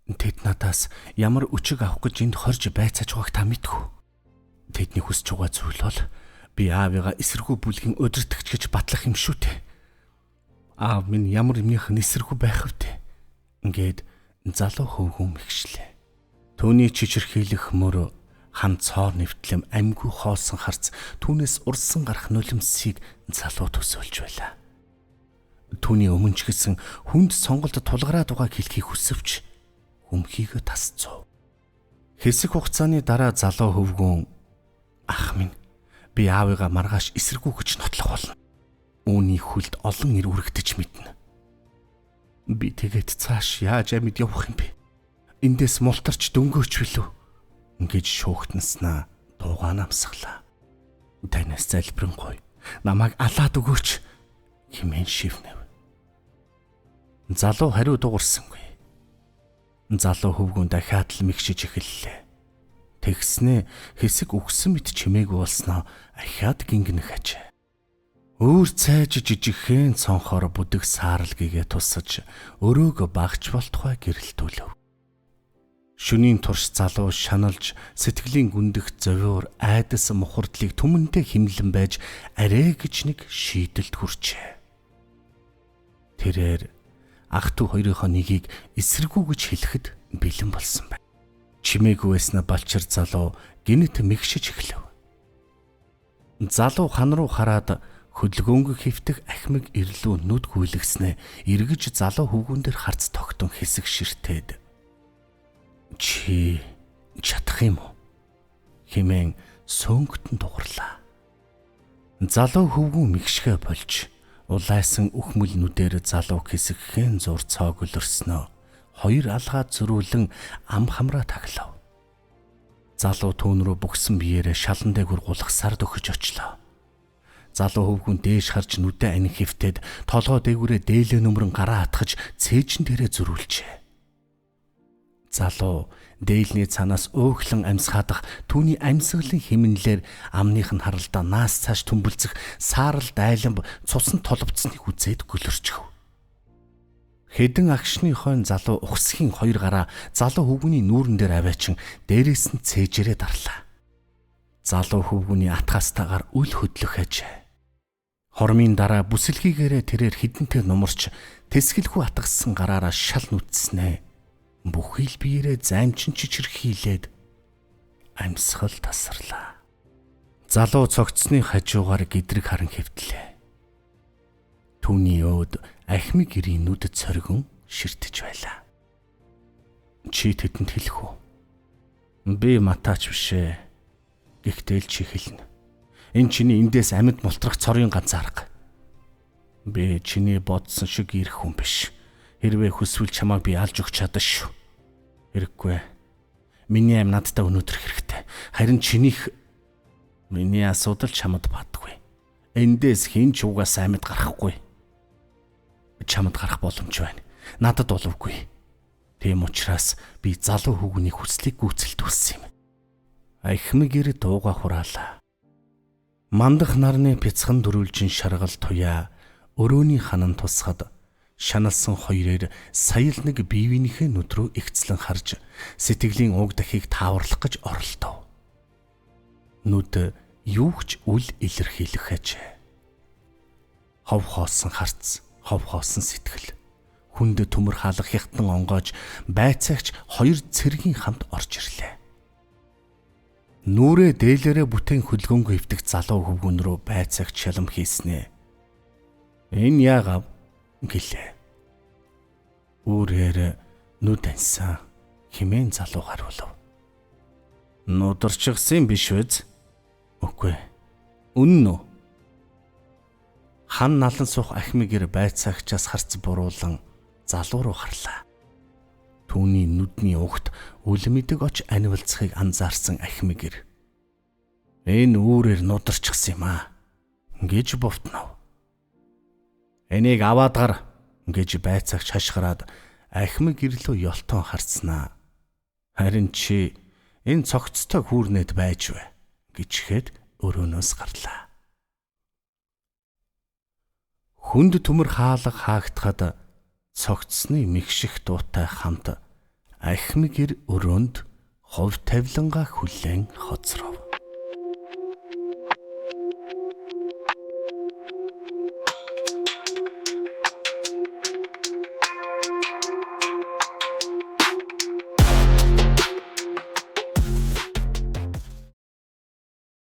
Тэд надаас ямар өчиг авах гэж энд хорж байцааж байгааг та мэдэх үү? Тэдний хүсэж байгаа зүйл бол би аавыгаа эсэргүү бүлгийн удирдагч гэж батлах юм шүү дээ. Аав минь ямар юмных нь эсэргүү байх вэ? Ингээд залуу хөвгүн мэгшлээ. Түүний чичирхийлэх мөр хан цоор нэвтлэм амьгүй хоолсон харц түүнээс урсан гарах нулимсыг залуу төсөөлж байлаа. Түүний өмнө ч гэсэн хүнд сонголт тулгараад байгааг хэлхийг хүсвч хүмхийгөө тасцав. Хэсэг хугацааны дараа залуу хөвгүн ах минь би аавыгаа маргааш эсэргүү гэж нотлох болно. Үүний хүлд олон эр үрэгдэж мэднэ. Би тэгээд цааш яаж амьд явах юм бэ? Эндээс мултарч дөнгөөч билүү? Ингэж шүүхтэнснаа дуугаан амсглаа. Танаас залбирангүй. Намайг алаад өгөөч хэмээн шивнэв. Залуу хариу дуугарсангүй. Залуу хөвгүн дахиад л мэгшиж эхэллээ. Тэгснээ хэсэг үгсэн мэт чимээгүй болсноо ахиад гингэнэх ажээ. Өөр цайж жижигхэн цонхоор бүдэг саарл гэгээ тусаж өрөөг багч болтугай гэрэлтүүлв. Шөнийн турш залуу шаналж сэтгэлийн гүндэх зовиур айдас мухардлыг түмэндээ химлэн байж арай гэж нэг шийдэлд хүрчээ. Тэрээр ах トゥ хоёрынхоо нэгийг эсэргүү гэж хэлэхэд бэлэн болсон байна. Чимээгүй байснаа балчир залуу гинэт мэгшиж эхлэв. Залуу хан руу хараад хөдөлгөөнгө хэвтэх ахмиг ирлүү нүд гүйлгснээ эргэж залуу хөвгүүн дээр харц тогтон хэсэг ширтээд чи чадах юм уу хэмээн сөөнгөтөн дугарлаа. Залуу хөвгүүн мэгшгэ болж улайсан үхмэл нүдээр залуу хэсэгхэн зур цоог өлөрснөө хоёр алгаа зөрүүлэн ам хамраа таглав. Залуу түүн рүү бүгсэн биеэрээ шалан дээгүр гулгасаар дөхөж очлоо. Залуу хөвгүн дээш харж нүдэ анин хэвтээд толгой дээгүүрээ дээлээ нүмрэн гараа атгаж цээжин дээрээ зөрүүлжээ. Залуу дээлний цаанаас өөхлөн амьсгаадах түүний амьсгалын химнэлээр амных нь харалдаа наас цааш төмбөлзөх саарал дайланб цусан толбцсныг үзээд гөлөрчөв. Хэдэн агшны хойно залуу ухсхийн хоёр гараа залуу хөвгүний нүүрэн дээр аваачин дээрээс нь цээжээрээ дарлаа. Залуу хөвгүний атгаастайгаар үл хөдлөх ажээ. Хормын дараа бүсэлгийгээрээ тэрээр хідэнтэй нумарч тэсгэлгүй атгасан гараараа шал нүцснэ. Бүхий л биеэрээ займчин чичирхийлээд амьсгал тасарлаа. Залуу цогцсны хажуугаар гэдрэг харан хэвтлээ. Түүний өөд ахмиг гэрийн нүдэд соргон ширтэж байлаа. Чи тэдэнд хэлэх үү? Би матаач биш ээ. Гэхдээ л чи хэлнэ. Энэ чиний эндээс амьд мултрах цорын ганц арга. Би чиний бодсон шиг ирэх хүн биш. Хэрвээ хүсвэл чамайг би алж өгч чадна шүү. Хэрэггүй. Миний аим надтай өнөөдөр хэрэгтэй. Харин чинийх миний асуудал чамд бадгүй. Эндээс хэн ч угаас амьд гарахгүй. Чамд гарах боломж байна. Надад боловгүй. Тийм учраас би залуу хүүгний хүслийг гүйцэлдүүлсэн юм. Ахмигэр дууга хураалаа. Мандах нарны пяцхан дөрвөлжин шаргал туяа өрөөний ханан тусахад шаналсан хоёроор сая л нэг бие биенийхээ нүд рүү ихцлэн харж сэтгэлийн уг дахийг тааварлах гэж оролдов. Нүд юу ч үл илэрхийлэх ажээ. Хов хоосон харц, хов хоосон сэтгэл. Хүнд төмөр хаалга хятан онгоож байцаагч хоёр цэргийн хамт орж ирлээ. Нүрээ дээлэрээ бүтээн хөдөлгөөнгөө хөвтөх залуу хөвгүн рүү байцаагч шалам хийснэ. Энэ яагав гэлээ. Үүрээр нүд ансан химэн залуу хариулав. Нударчихсан биш үз? Үгүй. Үнэн үү? Хан налан суух ахмигэр байцаагчаас харц буруулан залуу руу харлаа. Түүний нүдний угт үл мэдэг оч анивалцахыг анзаарсан ахмигэр энэ үүрээр нударчихсан юм аа гэж бовтнов. Энийг аваад гар гэж байцаагч хашгираад ахмиг гэрлөө ёлтон харцнаа. Харин чи энэ цогцтой хүүрнэд байж вэ гэчихэд өрөөнөөс гарлаа. Хүнд төмөр хаалга хаагдахад цогцсны мэгших дуутай хамт Ахми гэр өрөөнд хов тавилангаа хүлээн хоцров.